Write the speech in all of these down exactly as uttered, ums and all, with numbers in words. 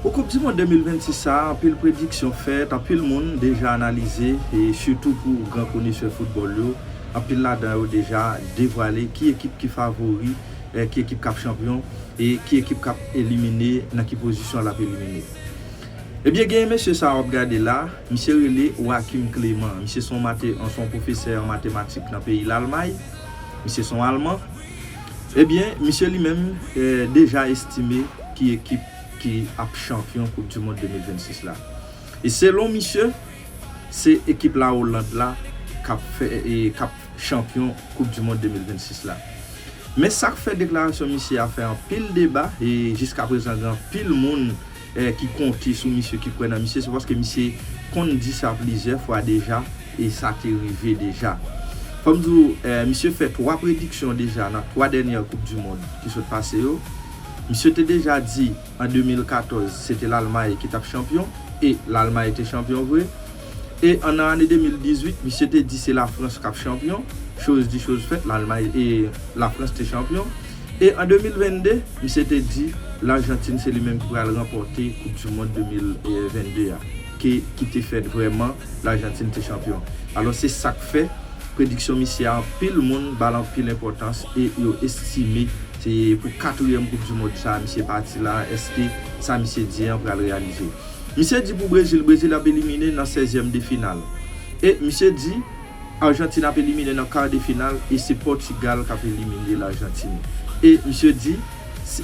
Pou Koup di Mond de mil vennsis sa a, anpil prediksyon fèt, anpil moun deja analize, e sitou pou gran konesè foutbòl yo, anpil ladan yo deja devwale ki ekip ki favori, e ki ekip k ap chanpyon, e ki ekip k ap elimine, nan ki pozisyon l ap elimine. Ebyen, gen mesye sa a w ap gade la, misye rele Joachim Clément. Misye se yon mate-, se yon pwofesè an matematik nan peyi Lalmay. Misye se yon Alman. Ebyen, misye li menm, eh, deja estime ki ekip ki ap chanpyon Koup di Mond de mil vennsis la. E selon misye, se ekip la Oland la k ap fè, e, k ap chanpyon Koup di Mond de mil vennsis la. Men sa k fè deklarasyon misye a fè anpil deba, e jiskaprezan gen anpil moun, eh, ki konte sou misye, ki kwè nan misye, se paske misye konn di sa plizyè fwa deja, e sa te rive deja. Fò m di w, eh, misye fè twa prediksyon deja nan twa dènyè Koup di Mond ki sot pase yo. Misye te deja di an de mil katòz, se te Lalmay ki t ap chanpyon, e Lalmay te chanpyon vre. E an nan ane de mil dizuit, misye te di se Lafrans k ap chanpyon, choz di choz fèt, Lalmay e Lafrans te chanpyon. E an de mil vennde, misye te di Lajantin se li menm ki pral ranpòte Koup di Mond de mil vennde a, ke, ki te fèt vrèman, Lajantin te chanpyon. Alò, se sa k fè prediksyon misye a, anpil moun ba l anpil enpòtans e yo estime se pou katriyèm Koup di Mond sa a misye pati la, èske sa misye di an pral reyalize? Misye di pou Brezil, Brezil ap elimine nan sèzyèm de final. E misye di Ajantin ap elimine nan ka de final e se Pòtigal k ap elimine Lajantin. E misye di,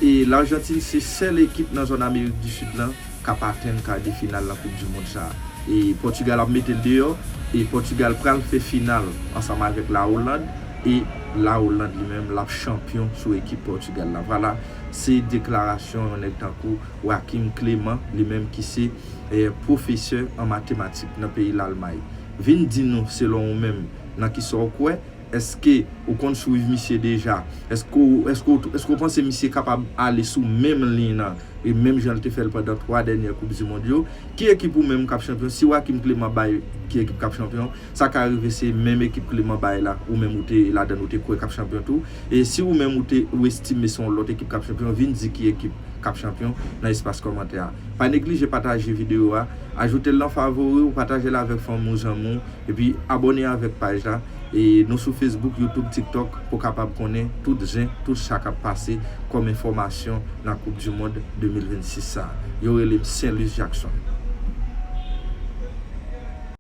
e Lajantin se sèl ekip nan zòn Amerik di Sid lan k ap atenn ka de final nan Koup di Mond sa a. E Pòtigal ap mete l deyò, e Pòtigal pral fè final ansanm avèk La Oland, e La Oland li menm l ap chanpyon sou ekip Pòtigal la. Vwala, se deklarasyon yon nèg tankou Joachim Clément, li menm ki se, eh, pwofesè an matematik nan peyi Lalmay. Vin di nou, selon ou menm, nan kisa w kwè, èske ou konn swiv misye deja? Èske w, èske w, èske w panse misye kapab ale sou menm liy nan, e menm jan l te fè l pandan twa dènyè Koup di Mond yo? Ki ekip ou menm k ap chanpyon? Si Joachim Clément bay ki ekip k ap chanpyon, sa ka rive se menm ekip Clément bay la, ou menm ou te ladan l, ou te kwè k ap chanpyon tou. E si ou menm ou te, ou estime se yon lòt ekip k ap chanpyon, vin di ki ekip k ap chanpyon nan espas kòmantè a. Pa neglije pataje videyo a, ajoute l nan favori w, pataje l avèk fanmi w, zanmi w, epi abòne avèk paj la. E nou sou Facebook, YouTube, TikTok pou w kapab konnen tout zen, tout sa k ap pase kòm enfòmasyon nan Koup di Mond de mil vennsis sa a. Yo rele m Saint Louis Jackson.